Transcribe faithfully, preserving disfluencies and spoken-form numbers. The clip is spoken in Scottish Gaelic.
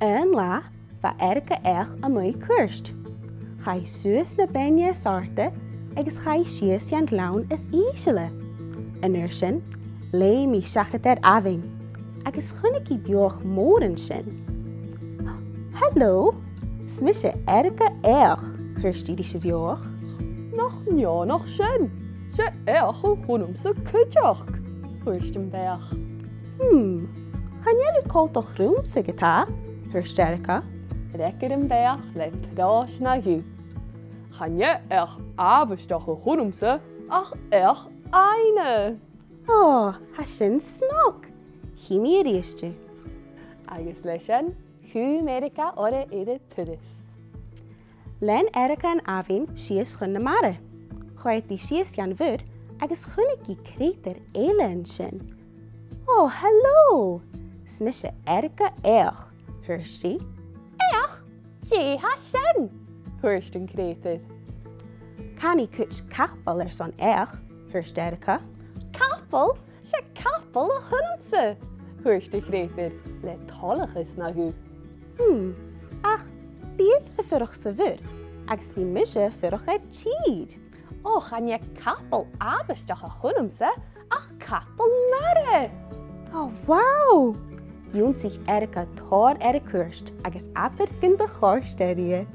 Aon latha, bha Erica Each a-muigh cuairt. Chaidh i suas na beinne as àirde agus chaidh i sìos dhan ghleann as ìsle. An uair sin, leum i seachad air abhainn, agus chunnaic i beothach mòr an sin. "Hello, 's mise Erica Each," thuirt i ris a' bheothach. "Nach neònach sin! 'S e each a th' annamsa cuideachd," thuirt am beathach. "Hmm, chan eil thu coltach riumsa ge-tà," thuirt Erica. Fhreagair am beathach le pròis na ghuth. "Chan e each àbhaisteach a th' annamsa, ach each aibhne." "Ò, tha sin snog! Chì mi a-rithist thu." Agus le sin, chùm Erica oirre air a turas. Lean Erica an abhainn sìos chun na mara. Choimhead i sìos dhan mhuir agus chunnaic i creutair eile an sin. "Ò, hello! 'S mise Erica Each," thuirt i. "Each? Dè tha sin?" thuirt an creutair. "Canaidh cuid capall airson each," thuirt Erica. "Capall? 'S e capall a th' annamsa," thuirt a' chreutair le toileachas na ghuth. "Hmm, ach bidh thusa a' fuireach sa mhuir, agus bidh mise a' fuireach air tìr." "Ò, chan e capall àbhaisteach a th' annamsa, ach capall mara." "Ò, wow!" Dh'ionnsaich Erica tòrr air a cuairt agus abair gun do chòrd e rithe.